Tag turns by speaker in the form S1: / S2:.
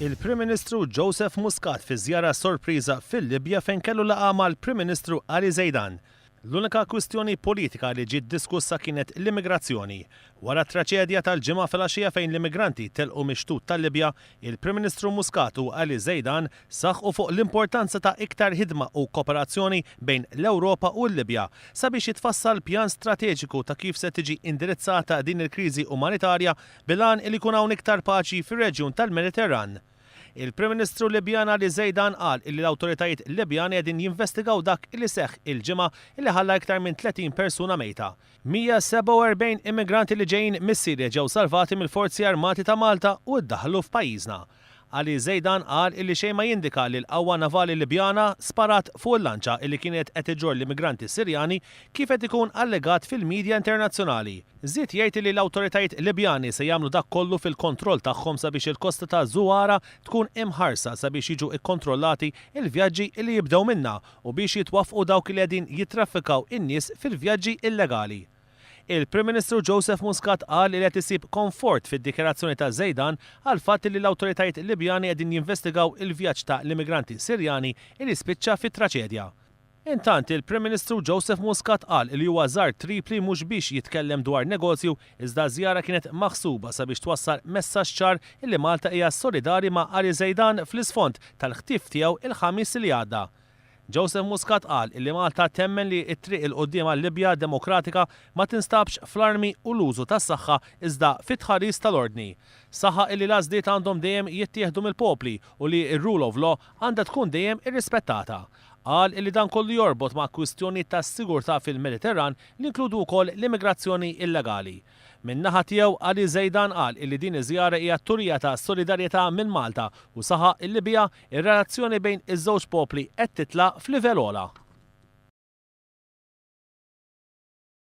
S1: Il-Prim Ministru Joseph Muscat fi żjara sorpriża fil-Libja fejn kellu laqgħa mal-Prim Ministru Ali Zeidan. L-unika kwistjoni politika li ġiet diskussa kienet l-immigrazzjoni. Wara t-traċedja tal-Ġimgħa filgħaxija fejn l-immigranti telqu mix-xtut tal-Libja, il-Prim Ministru Muscat u Ali Zeidan saħqu fuq l-importanza ta' iktar ħidma u koperazzjoni bejn l-Ewropa u l-Libja sabiex jitfassal pjan strateġiku ta' kif se tiġi indirizzata din il-kriżi umanitarja bil-għan li jkun hawn iktar paċi fir-reġjun tal-Mediterran. Il-Prim Ministru Libjan Ali Zeidan qal illi l-awtoritajiet Libjani qegħdin jinvestigaw dak illi seħħ il-Ġimgħa illi ħalla iktar minn 30 persuna mejta. 147 immigranti li ġejjin mis-Sirja ġew salvati mill-Forzi Armati ta' Malta u ddaħħlu f'pajjiżna. Ali Zeidan qal illi xejn ma jindika li l-qawwa navali Libjana sparat fuq il-lanċa illi kienet qed iġġorr l-immigranti Sirjani kif qed ikun allegat fil-media internazzjonali. Żied jgħid li l-awtoritajiet Libjani se jagħmlu dak kollu fil-kontroll tagħhom sabiex il-kosta ta' Zuwara tkun imħarsa sabiex jiġu kkontrollati l-vjaġġi li jibdew minnha u biex jitwaffqu dawk li qegħdin jittraffikaw in-nies fil-vjaġġi illegali. Il-Prim Ministru Joseph Muscat qal li qed isib konfort fid-dikjarazzjoni ta' Zeidan għall-fatt li l-awtoritajiet Libjani qegħdin jinvestigaw il-vjaġġ ta' l-immigranti Sirjani li spiċċa fi traċedja. Intant, il-Prim Ministru Joseph Muscat qal li huwa żar Tripli mhux biex jitkellem dwar negozju iżda ż-żjara kienet maħsuba sabiex twassal messaġġ ċar illi Malta hija solidari ma' Ali Zeidan fl-isfond tal-ħtief tiegħu il-Ħamis li għadda. Joseph Muscat qal illi Malta temmen li t-triq 'il quddiem għal Libja demokratika ma tinstabx fl-armi u l-użu tas-saħħa iżda fit-tħaris tal-ordni. Saħaq illi l-għażliet għandhom dejjem jittieħdu mill-popli u li r-rule of law għandha tkun dejjem irrispettata. Qal illi dan kollu jorbot ma' kwistjonijiet ta' sigurtà fil-Mediterran li jinkludu wkoll l-immigrazzjoni illegali. Min-naħa tiegħu, Ali Zeidan qal illi din iż-żjara hija turija ta' solidarjetà minn Malta u saħaq illi biha, ir-relazzjoni bejn iż-żewġ popli qed titla' f'livell ogħla.